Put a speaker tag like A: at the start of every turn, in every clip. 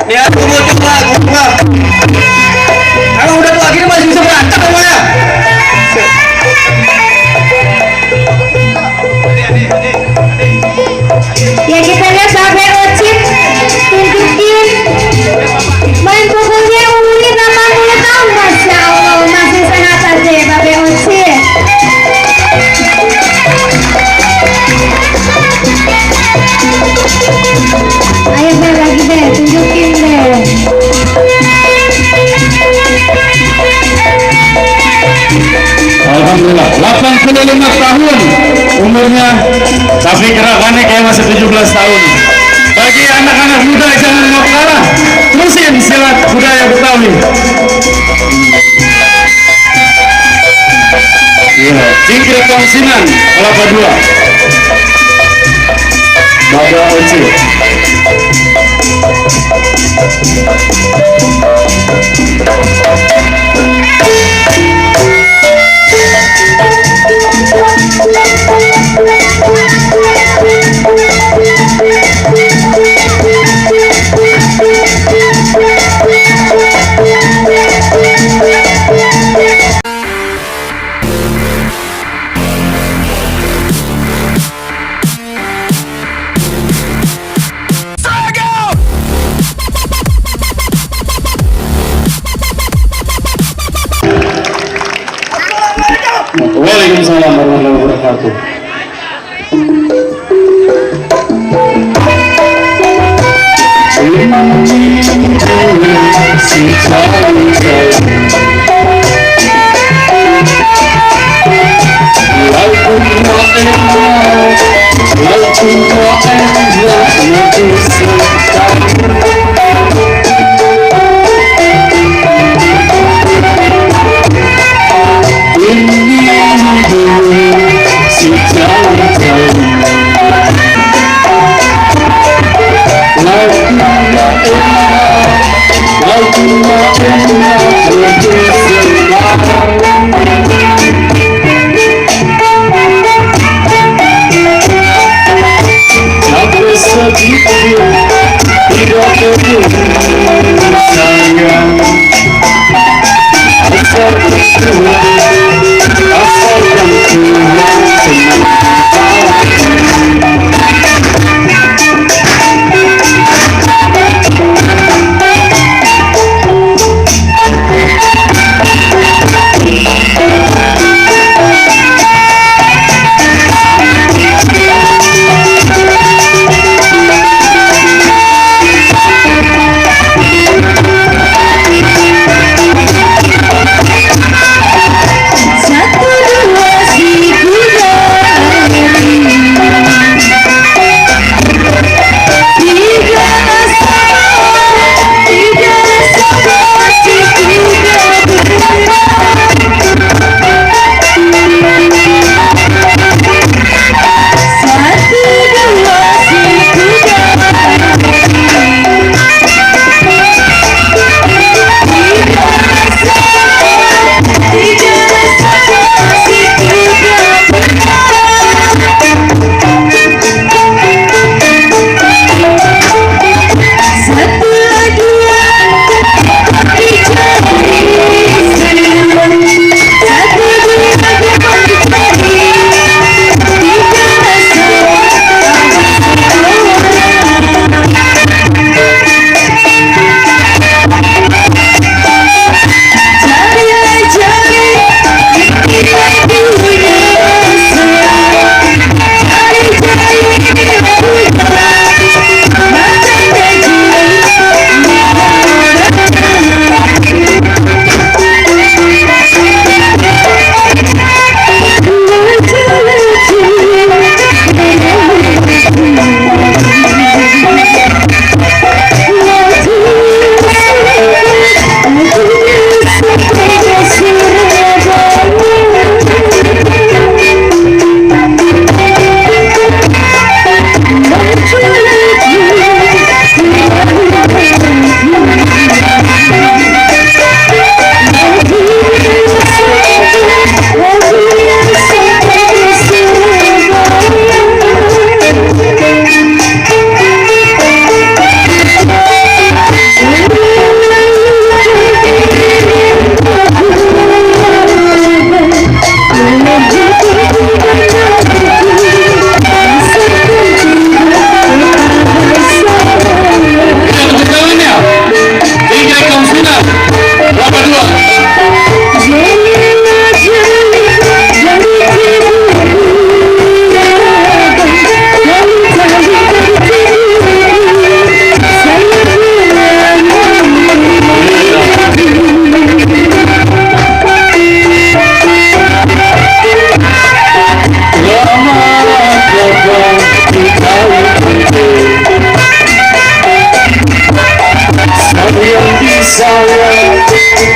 A: Ya tunggu tunggu. Kalau udah tua gini masih bisa berantem namanya.
B: Ya kita lihat sampai Ocit tunjukin main pukulnya umurnya 80 tahun, Masya Allah masih sehat aja ya Babe Ocit. Ayo deh lagi deh tunjukin deh.
C: Alhamdulillah 85 tahun umurnya, tapi gerakannya kayak masih 17 tahun. Bagi anak-anak muda jangan mau kalah, terusin silat budaya Betawi. Iya, Cingkir Tongsinan, Kelapa Dua. Bada Oci. Waalaikumsalam warahmatullahi wabarakatuh.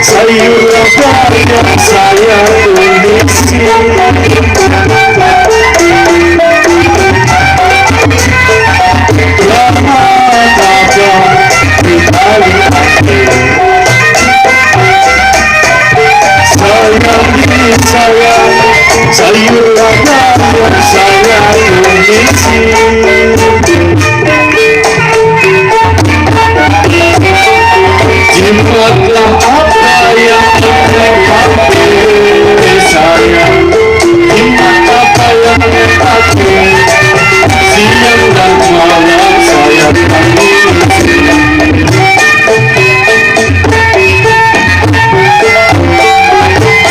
C: sayur apa yang saya tulis. Lama tabah di kali akhir, sayang ini sayang, sayur apa yang saya tulis. Jimatlah apa yang menempati saya, jimat apa yang menempati, siang dan malam saya tangisi.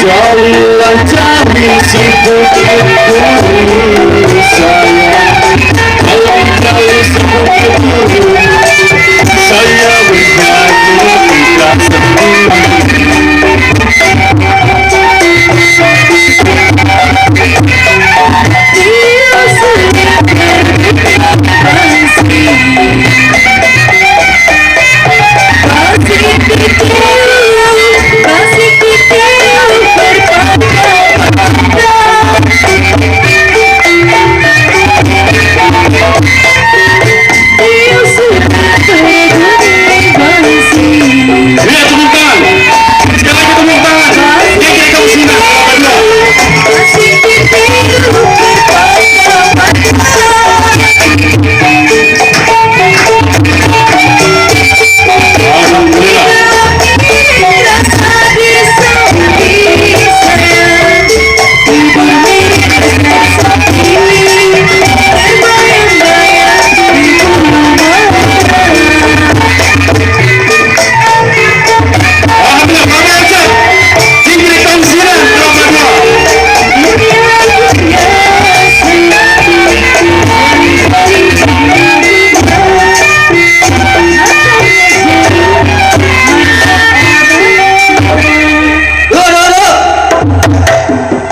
C: Jalilah jali si bukit duri saya, dalam jali si bukit duri saya bernyanyi tidak sendiri. Lihat tepuk tangan, sekali lagi tepuk tangan. Ini kamu sini, alhamdulillah. Alhamdulillah, kami aja. Tinggi kamu sini, nomor 2.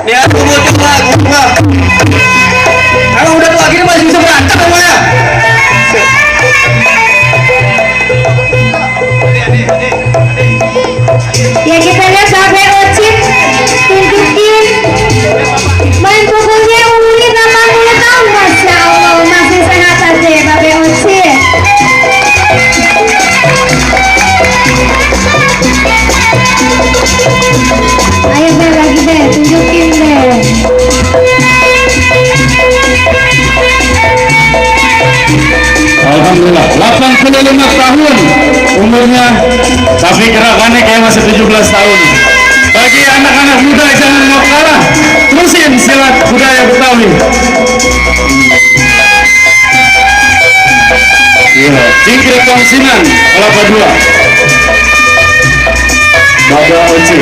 A: Lihat tunggu coba. Emang udah tua gini masih bisa berantem semuanya.
B: Ya kita lihat sampai Ocit tunjukin main pukulnya umurnya 80 tahun. Masya Allah masih sehat aja ya Babe Ocit. Ayo Be lagi Be tunjukin Be.
C: Alhamdulillah, 85 tahun umurnya, tapi gerakannya kayak masih 17 tahun. Bagi anak-anak muda jangan mau kalah, terusin silat budaya Betawi. Iya, Cingkrik Kongsinan, Kelapa 2. Bapak Oci.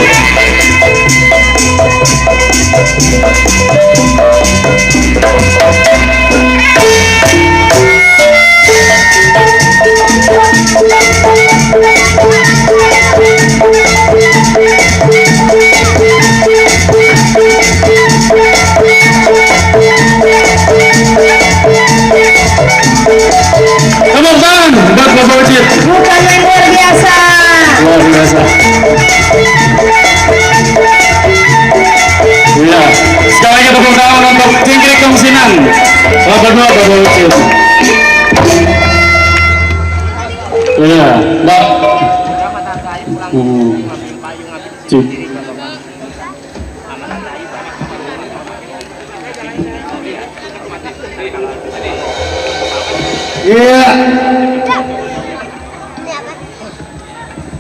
C: Tepuk tangan buat Bapak Oci.
B: Bukan yang luar biasa.
C: Luar biasa. Iya, sekali lagi tepuk tangan untuk Cingkrik Kongsinan, Kelapa 2, Bapak Oci. Iya, Mbak. Cik.
A: Iya.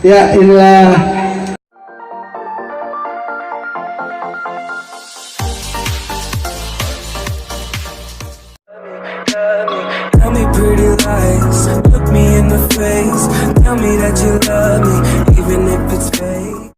A: Ya inilah.
D: Tell me pretty lies, look